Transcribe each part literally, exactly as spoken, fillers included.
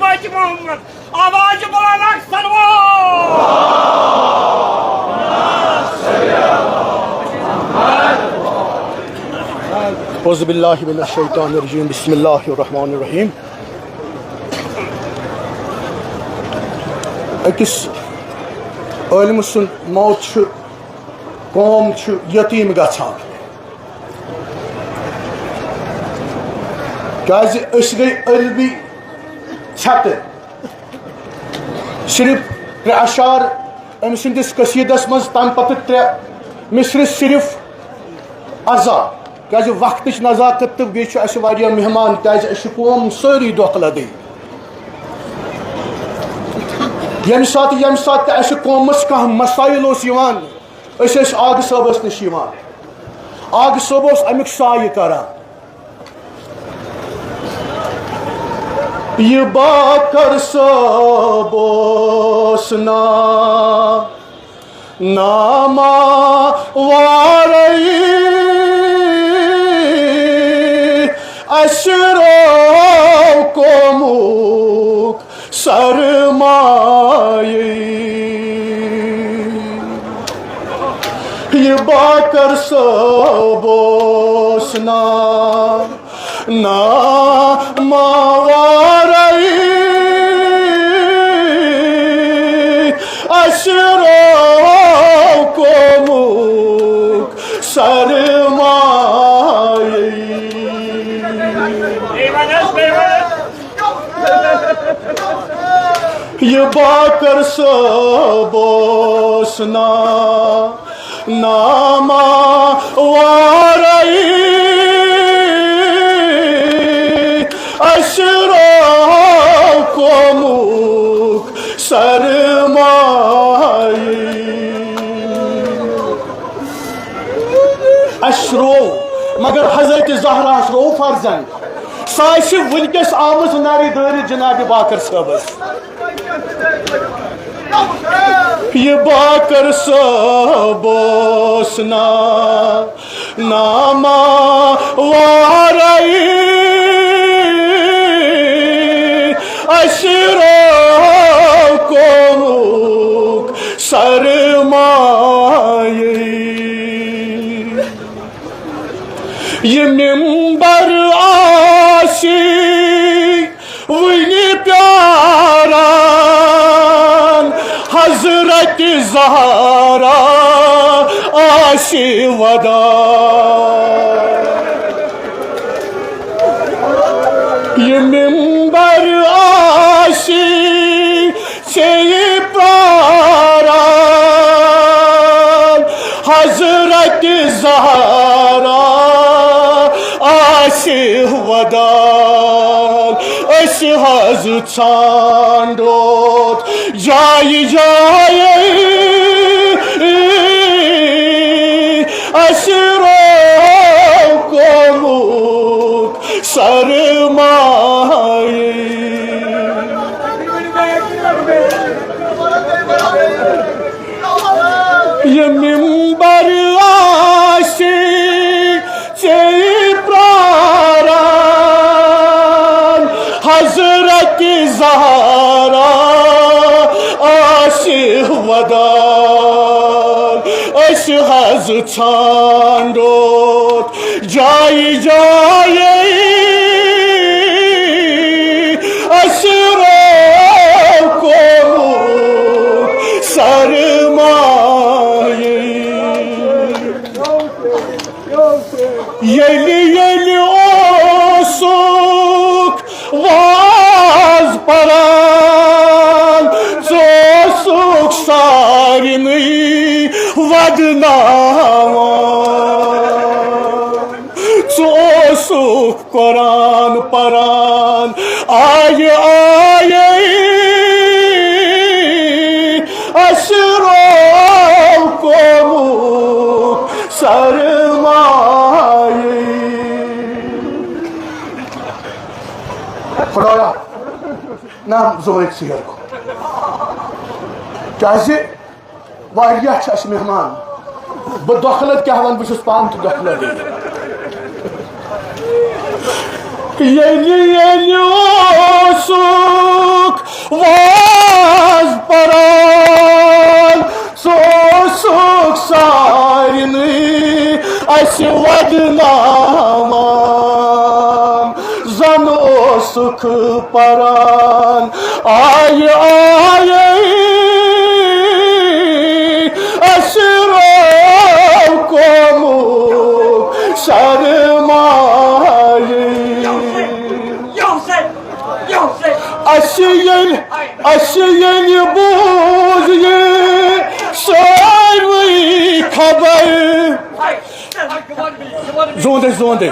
باقی محمد، آواز بلند اکھ صلوات۔ اعوذ باللہ من الشیطان الرجیم، بسم اللہ الرحمن الرحیم۔ أکِس عٲلمہٕ سُنٛد موت چھُ، قوم چھُ یتیٖم گژھان۔ کیازِ أسۍ گٔے علمی ژھٮ۪تہٕ۔ صرف ترٛےٚ اشعار أمۍ سٕنٛدِس قصیٖدس منٛز، تَمہِ پتہٕ ترٛےٚ مصرِ صرف عزا۔ کیازِ وقتٕچ نزاکت تہٕ بیٚیہِ چھُ اَسہِ واریاہ مہمان، کیازِ أسۍ چھِ قوم سٲری دۄکھٕ لدٕنۍ۔ ییٚمہِ ساتہٕ، ییٚمہِ ساتہٕ تہِ اَسہِ قومس کانٛہہ مسائل اوس یِوان، أسۍ ٲسۍ آغہٕ صٲبس نِش یِوان۔ آغہٕ صٲب اوس اَمیُک سایہِ کران۔ یہِ باقر صٲب اوس نا، نامہ وارے اَسہِ رو قومُک سرمایہِ۔ یہِ باقر صٲب اوس نا، نامہ وارے اَسہِ رو قومُک سرمایہِ۔ یہِ باقر صٲب اوس نا، نامہ وارے اَسہِ رو قومُک سرمایہِ۔ اَسہِ رو، مگر حضرت زہراہس رو فرزند۔ سۄ آسہِ وٕنکیٚس آمٕژ نرِ دٲرِتھ جناب باقر صٲبس۔ یہِ باقر صٲب اوس نا، نامہ وارے اَسہِ رو قومُک سرمایہِ۔ یہِ ممبر آسہِ وٕنہِ پیاران، حضرت زہرا آسہِ ودان۔ یہِ ممبر آسہِ ژےٚ پراران، حضرت زہرا آسہِ ودان۔ أسۍ حظ ژھانڈوتھ جایہِ جایہِ، اَسہِ رو قومُک سرمایہِ۔ یہِ ممبر آسہِ ژےٚ پراران، حضرت زہرا آسہِ ودان۔ أسۍ حظ ژھانڈوتھ جایہِ جایہِ، اَسہِ رو قومُک سرمایہِ۔ ییٚلہِ، ییٚلہِ اوسُکھ واز پران، ژٕ اوسُکھ سارنٕے ودناوان۔ ژٕ اوسُکھ قرآن پران، آیہِ، آیہِ، اَسہِ رو قومُک سرمایہِ۔ خدایا، نہ زورٕکۍ ژیر گوٚو۔ کیٛازِ؟ واریاہ چھِ اَسہِ مہمان۔ بہٕ دۄکھٕ لَد کیٛاہ وَنہٕ، بہٕ چھُس پانہٕ تہِ دۄکھٕ لَدٕے۔ ییٚلہِ، ییٚلہِ اوسُکھ سُکھ پران آیہِ آیہِ اَسہِ رو قومُک سرمایہِ۔ اَسہِ ییٚلہِ، اَسہِ ییٚلہِ بوٗز یہِ سٲروٕے خبر، زوندے، زوندے۔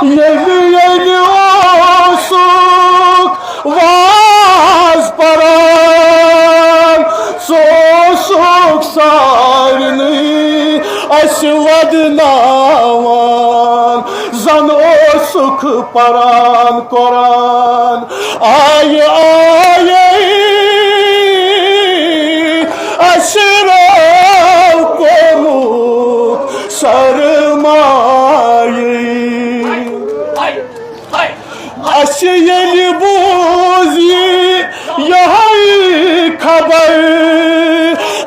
ییٚلہِ، ییٚلہِ اوسُکھ واز پران، ژٕ اوسُکھ سارنٕے اَسہِ وَدناوان۔ زَن اوسُکھ پران قرآن، آیہِ، آیہِ اَسہِ رو قومُک سرمایہِ۔ اَسہِ ییٚلہِ بوٗز یہِ یِہوٚے خبر،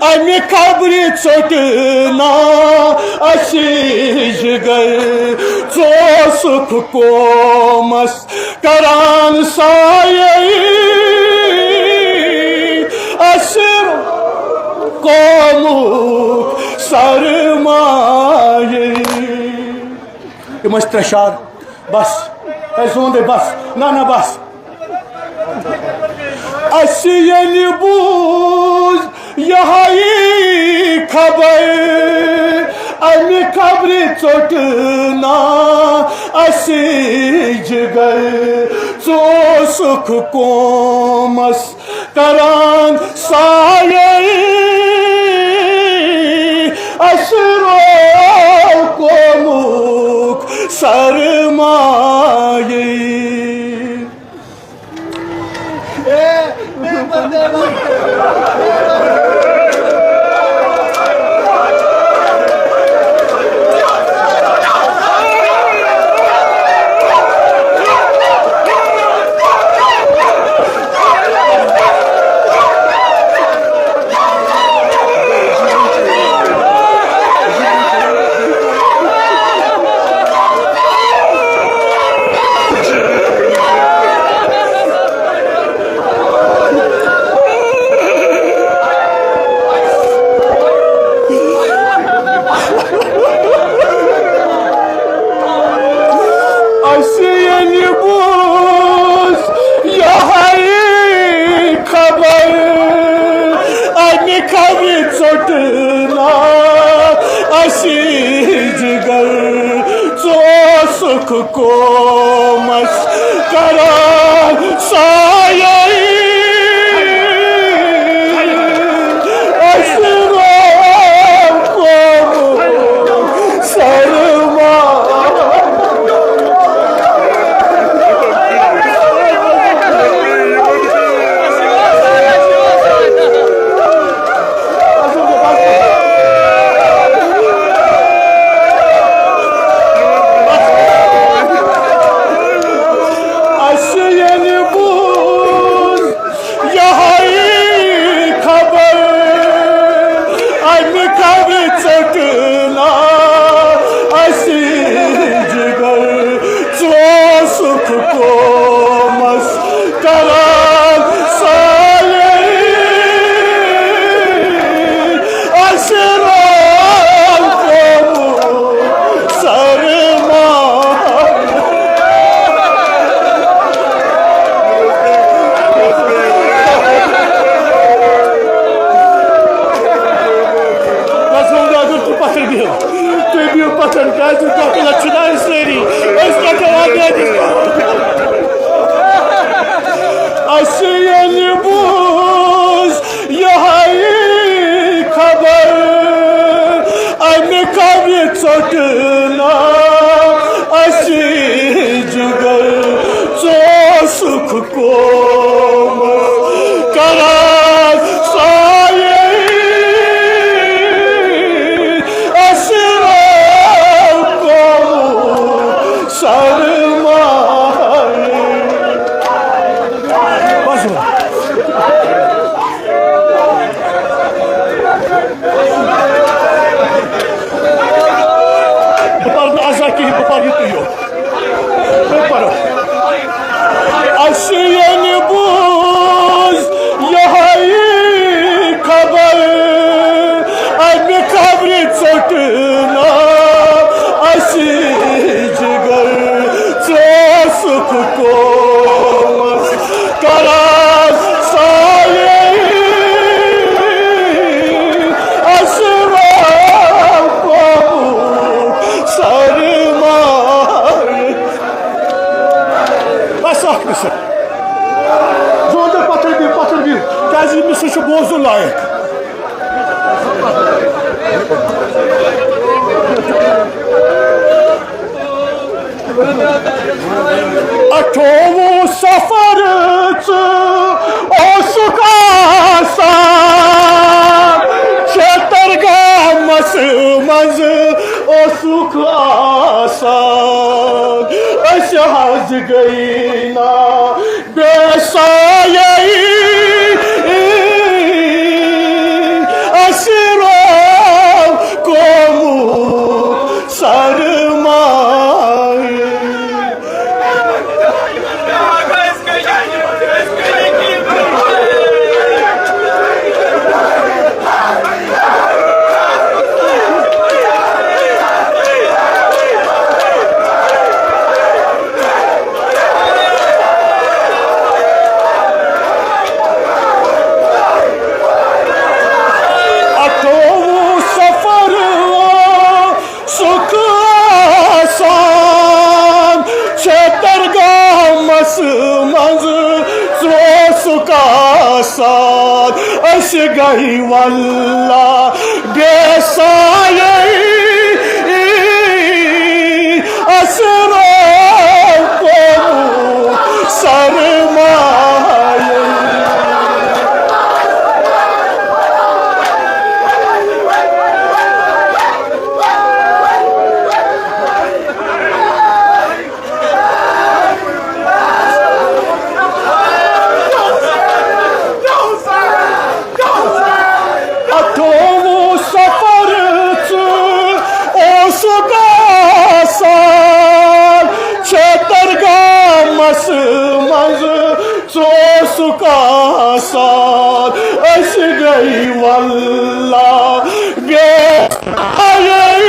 اَمہِ خبرِ ژوٚٹنا اَسہِ جِگر۔ ژٕ اوسُکھ قومَس کران سایہِ، اَسہِ قومُک سرمایہِ۔ یِم ٲسۍ ترٛےٚ شعر۔ بس، ہے زوندے، بس۔ نہ، نہ، بس۔ اَسہِ ییٚلہِ بوٗز یِہوٚے خبر، اَمہِ خبرِ ژوٚٹنا اَسہِ جِگر۔ ژٕ اوسُکھ قومَس کران سایہِ، اَسہِ رو قومُک سرمایہِ۔ اَسہِ ییٚلہِ بوٗز یِہوٚے خبر، اَمہِ خبرِ ژوٚٹنا اَسہِ جِگر۔ ژٕ اوسُکھ قومَس کران سایہِ، اَسہِ رو قومُک سرمایہِ۔ اَسہِ ییٚلہِ بوٗز یِہوٚے خبر، اَمہِ خبرِ ژوٚٹنا اَسہِ جِگر۔ ژٕ اوسُکھ قومَس کران سایہِ، اَسہِ رو قومُک سرمایہِ۔ بس وۄنۍ اگر تُہۍ پتھر بِہِو، تُہۍ بِہِو پتھر، کیٛازِ تۄہہِ لَچھِ دارِ سٲری، أسۍ کَتہِ آو میٛٲنِس پتھر؟ اَسہِ ییٚلہِ بوٗز یِہوٚے خبر، اَمہِ خبرِ ژوٚٹنا اَسہِ جِگر۔ ژٕ اوسُکھ قومَس کران سایہِ، اَسہِ رو قومُک سرمایہِ۔ بس۔ بہٕ پَرٕ نہٕ اَز کِہیٖنۍ، بہٕ پَرٕ یِتُے یوت۔ بہٕ پَرٕ۔ زون تہٕ پتھر بِہِو، پتھر بِہِو، کیازِ یہِ مِصرٕ چھُ بوزُن لایق۔ اَٹھووُہ صفر ژٕ اوسُکھ آسان، چھتر گامس منٛز اوسُکھ آسان۔ أسۍ حظ گٔیہِ نا بے سایہِ، اَسہِ روو قومُک سرمایہِ۔ اَٹھووُہ صفر اوسُکھ آسان، چھتر گامس منٛز ژٕ اوسُکھ آسان۔ أسۍ گٔے واللہ بے سایہِ، اَسہِ روو قومُک سرمایہِ۔ اَٹھووُہ صفر ژٕ اوسُکھ آسان، چھتر گامس منٛز ژٕ اوسُکھ آسان۔ أسۍ گٔے واللہ بے حیٲیی،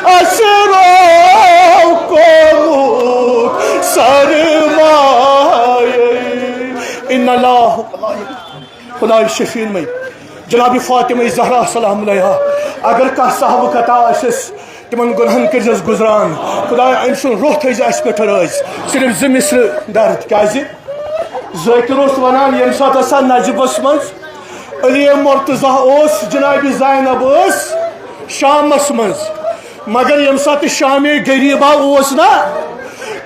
اَسہِ روو قومُک سرمایہِ۔ ان اللہ، خداے شفیع مے، جناب فاطمہ زہرا سلام علیہا، اگر کانٛہہ صحابہ قطع آسٮ۪س، تِمن گۄنہن کٔرزٮ۪س گُزران۔ خدایا، أمۍ سُنٛد روح تھٲیزِ اَسہِ پٮ۪ٹھ رٲضۍ۔ صرف زٕ مصرٕ درد، کیازِ؟ ذٲکر اوس ونان، ییٚمہِ ساتہٕ ہسا نجفس منٛز علی مرتضیٰ اوس، جناب زینب ٲس شامس منٛز، مگر ییٚمہِ ساتہٕ شامے غریبا اوس نا،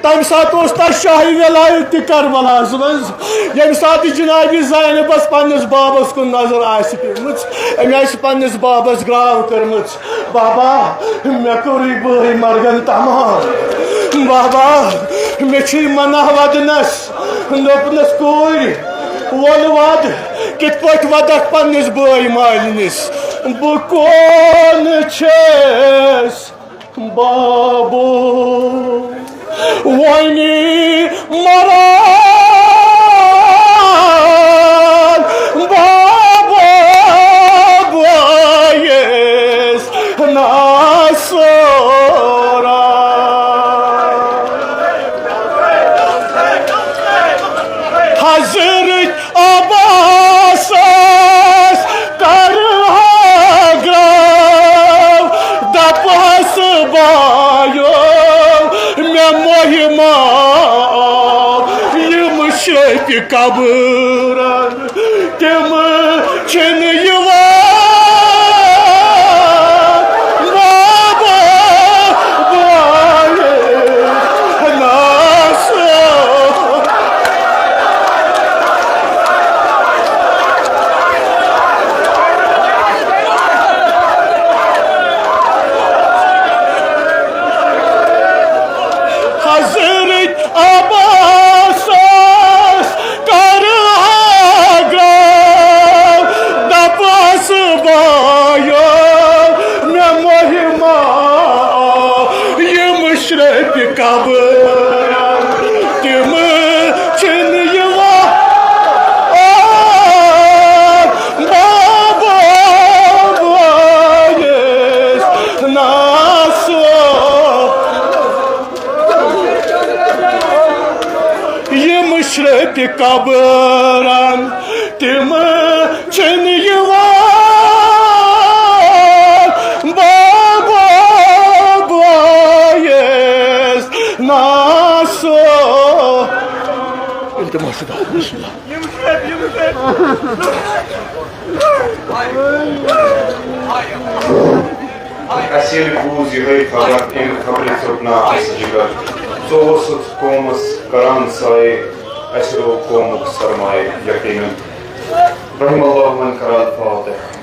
تمہِ ساتہٕ اوس تتھ شاہہِ ولایت تہِ کربلاہس منٛز۔ ییٚمہِ ساتہٕ جناب زینبس پننِس بابس کُن نظر آسہِ پیمٕژ، أمۍ آسہِ پننِس بابس گراو کٔرمٕژ، "بابا، مےٚ کوٚرُے بٲے مرگن تمام۔ بابا، مےٚ چھُے منع ودنس۔" دوٚپنس، "کورِ، وَن وَد، کِتھ پٲٹھۍ وَدَکھ پننِس بٲے مالِنِس؟" "بہٕ کون چھَس بابو وۄنۍ مران، بابو بٲیِس ناسورا۔" حضرت عباسس کرٕ ہا گراو، دپہس، بایو، مےٚ مۄہہِ ما آو، یِم شیٚپہِ قبرن۔ تِم چھِنہٕ یِوان بابا بایِس ناسو۔ حضرت عباسس کرٕ ہا گراو، دپس، بایو، مےٚ مۄہہِ ما آو، یِم شیٚپہِ قبرن۔ تِم چھِنہٕ یِوان بابا بایِس ناسو۔ یِم شیٚپہِ قبرن، تِم چھِنہٕ یِوان بابا بایِس ناسو۔ التماس دعوة. بسم الله. اَسہِ ییٚلہِ بوٗز یِہوٚے خبر، اَمہِ خبرِ ژوٚٹ نا اَسہِ جِگر۔ ژٕ اوسُتھ قومس کران سایہِ، اَسہِ روو قومُک سرمایہِ یقیٖنن۔ رحم اللہ من قرأ الفاتحہ۔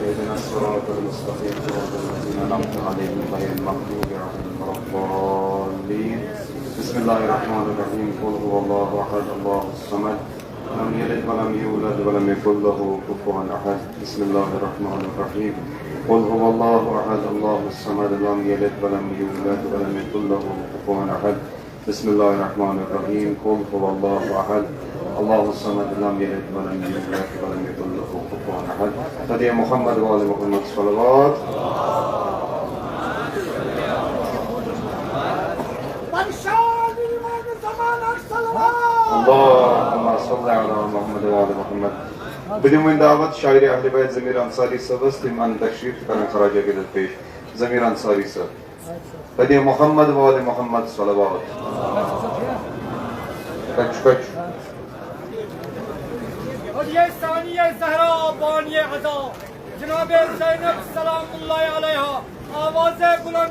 اهدنا الصراط المستقيم، صراط الذين أنعمت عليهم غير المغضوب عليهم ولا الضالين. بسم الله الرحمن الرحيم. قل هو الله أحد، الله الصمد، لم يلد ولم يولد ولم يكن له كفوا أحد. بسم الله الرحمن الرحيم. قل هو الله أحد، الله الصمد، لم يلد ولم يولد ولم يكن له كفوا أحد. بسم الله الرحمن الرحيم. قل هو الله أحد، الله الصمد، لم يلد ولم يولد ولم يكن له كفوا أحد. فدي محمد وآل محمد صلوات. اللهم صل على محمد وآل محمد. بہٕ دِمہٕ وۄنۍ دعوت شاعر اہل بیت ضمیر انصاری صٲبس، تِم انن تشریف تہٕ کرن خراج عقیدت پیش۔ ضمیر انصاری صٲب۔ فدی محمد وآل محمد صلوات۔ کچھ کچھ۔ اور یہ ثانیہ زہرا بانی عزا جناب زینب سلام اللہ علیہا، آواز بلند۔